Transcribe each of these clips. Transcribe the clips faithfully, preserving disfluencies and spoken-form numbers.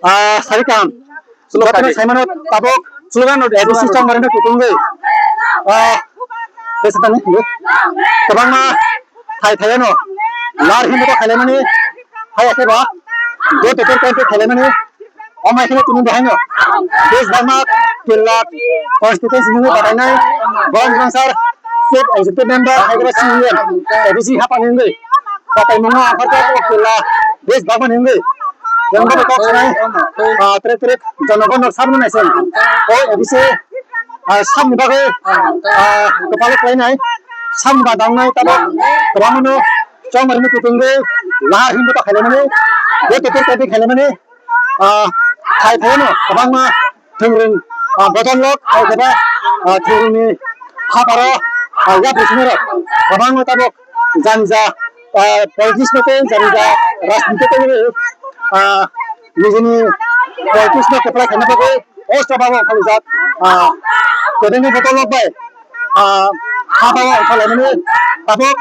Ah, sari kam. Slogan. Jotono saimano tabok slogan no A D C chongmarino kutungwi. Ah, besatani. Kwbangma thai thaiano lar himbo khailaimani, hai akhe ba. Go to court kailaimani. Omai kheno tini bahaino. Bes bangma Killa constituency nungwi batainai. Borok jwng sir, Chief Executive Member, Hyderabad C E M, A D C hapani wngwi. Batai mungno aphar khe o Killa bes bagmani wngwi. Yang babo kok sanai, ah, trek trek jonogon rok sabno naising. O A D C, ah, sabni bagwi, ah, kwpalo khlainai, sabni ba dangnai, tabo kwbangmano chongmarino kutungwi lahar himbo ta khailaimani, botopor kaipi khailaimani, ah, thai thaiano kwbangma thwngring, ah, bodol lok, hai khe ba, ah, thwngringni haparo, ah, yapri swngrok kwbangma tabok jani ja, ah, politics no tei jani ja rajniti tei, ah, nijini politics no kwplai khaina bagwi o choba o khalijak, ah, kwbangma bodol lok bai, ah, hapao khalamani tabok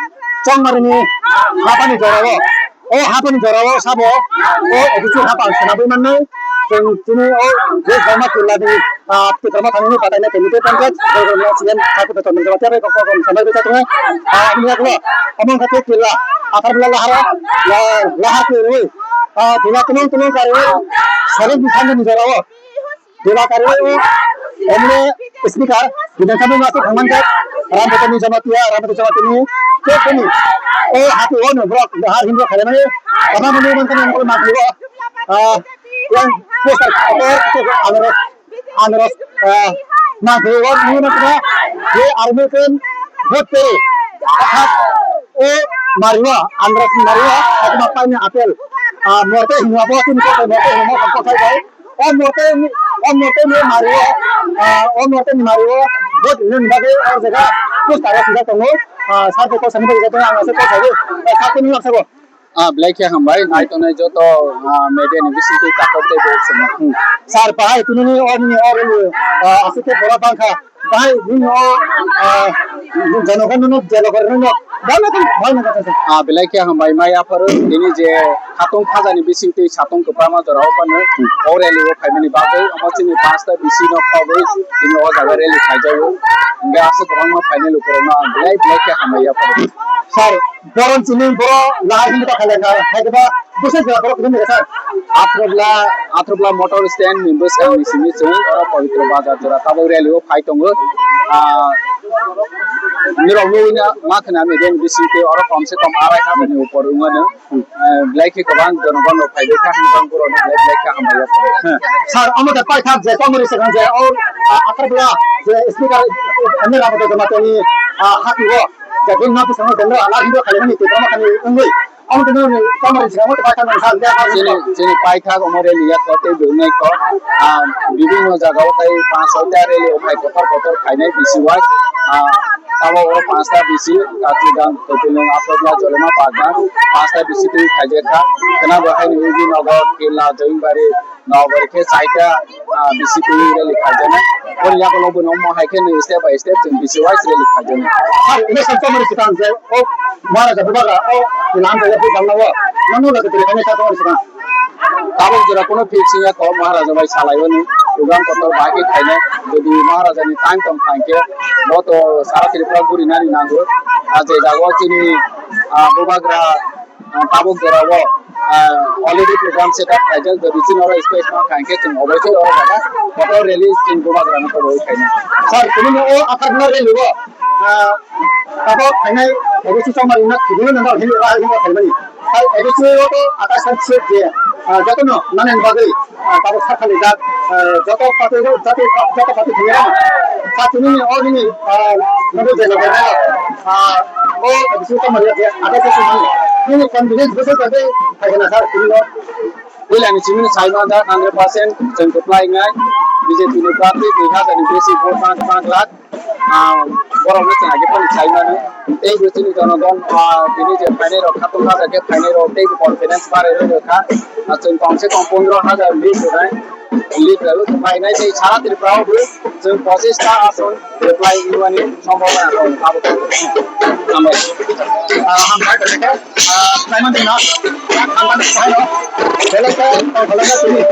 chongmarini hapani jorao. O hapani jorao sabo o A D C hapa ang swnamwi mannai. Chwng chini o je Dharma Killa ni, ah, Tiprama thani ni batai na temi tei pankaj, Dharma Killa sigen, Thakur Peter Nungjawa tei kok kok samai beta tunga. Ah, aboni yakulo, among kate Killa, athar bela lahara, la-, lahar ke roi. Ah, tula tunung tunung kare roi. Sarik bisang ni jorao. Deba karwi o M L A speaker Bidhan Sabha ma thangman jak Rambatai ni Jamatia, Rambatai Jamatia ni kekuni o hati o no borok har himro khaimani kama mani man kama mani ma thangwi o, ah, yang poster kotor kotor anros anros, ah, ma thangwi o mani ma thangwi o army ken vote pe o mariwa anros mariwa hati ma paini apel, ah, morte himwa bo tini kotor morte himwa kotor khai bai. O morte ni, o morte ni mario, ah, o morte ni mario, vote ni bagwi o jaga poster o swijak tongo, ah, sir kok sani bagwi tongo, ang asa kok sago, ah, sakni laksago. Ah, belai khe hambai, naitongnai joto, ah, media ni bisingtwi takhuk tei bo swngo. Hmm. Sir, bahai tini ni o ni o ni, ah, aswk khe borok bangkha. Bahai nini o, ah, janogan no jelo gore no. Bhalo khe, bhalo khe. Ah, belai khe hambai mai apharo tini je khatung khajani bisingtwi satung kwbangma jora o phano o rally o phaimani bagwi omo chini pansta bisi no khogwi tini o jaga rally khaijago. Hingke aswk kwbangma phainai lukurokno ang belai belai khe hambai apharo. Sir, boron chini boro lahai hinwi ta khalai kha, hai khe ba bwsai jora borok kwthwng ni kha sir. Athrobla, Athrobla motor stand ni bwskang ni simi chwng oro Pabitro Bazar jora tabuk rally o phai tongo. Ah, nirok nugwi ma khna media ni bisingtwi oro kom se kom arai hajar ni upor wngmano. Eh, belai khe kwbang jonogon rok phai kha hwnwi bang borok belai belai khe hambai ya. Sir, omo khe paithak je tongmani swkang je o, ah, Athrobla je speaker M L A Rambatai Jamatia ni, ah, hati o je bini nok bwskango je ala hinwi khaimani tei tamo kani wngwi. Omo khe nini tongmani swkang o paithak nang sir. Chini, chini paithak omo rally ya kote dunai ko, ah, bibhinno jaga o tei panch soita rally o phai kotor kotor khainai bisi wai, ah, tamo o panchta bisi, Kachigang, Kotilung, Athrobla, Jolema, Pagna, panchta bisi twi khaijak kha. Khena bo haini Ugi Nogo, Killa, Joinbari, Nogari khe chaita, ah, bisi twi rally khaijaknai. Boni yagulo bo no mo hai khe nwi step by step chwng bisi wise rally khaijaknai. Sir, election chomani swkang je o Maharaja Bubagra o lam jaya bo jangna o. Nang no loge twi khainai sa chomani swkang. Tabuk jora kuno fix wngya kho Maharaja bai salai o ni program kotor bahai khe khainai. Jodi Maharaja ni time tong kha hwnkhe bo to sara Tripura guri nani nango. Ah, je jaga o chini, ah, Bubagra ah, tabuk jora o, ah, already program set up khaijak, jodi chini oro space ma kha hwnkhe chwng oboisoi oro jaga photo rally chwng Bubagra no tobo khainai. Sir, tini o Athrobla rally o, ah, tabuk khainai oboisoi chongmani na thubui no nang hini o hini o khaimani. Sir, oboisoi o to atai sir sir je, ah, joto no nani bagwi ah, tabuk sakha lijak, ah, joto party, joto, joto party thwngya. Sakini ni o nini, ah, nogo jela jela, ah, o bisu kamari ya, ada sesi mani. Nini confidence bese tadi, hai na sir, tini no. Puila ni chimini sai manda hundred percent chwng kwplai wngnai. B J P ni party dui hazar ni besi vote panch, panch lakh. Ah, borok no chwng age phano sai mano. Tei bo chini jonogon, ah, tini je phainai rok, khatung hajar khe phainai rok, tei bo confidence barai rw kha. Ah, chwng kom se kom pondro hajar lead rwnai, lead rw phainai tei sara Tripura o bo chwng pochis ta ason reply wngmani sombhabona tongo. Abo hambai. Ah, hambai. Ah, Simon Dina, ang ang ang ang belai khe tongthokgwi tini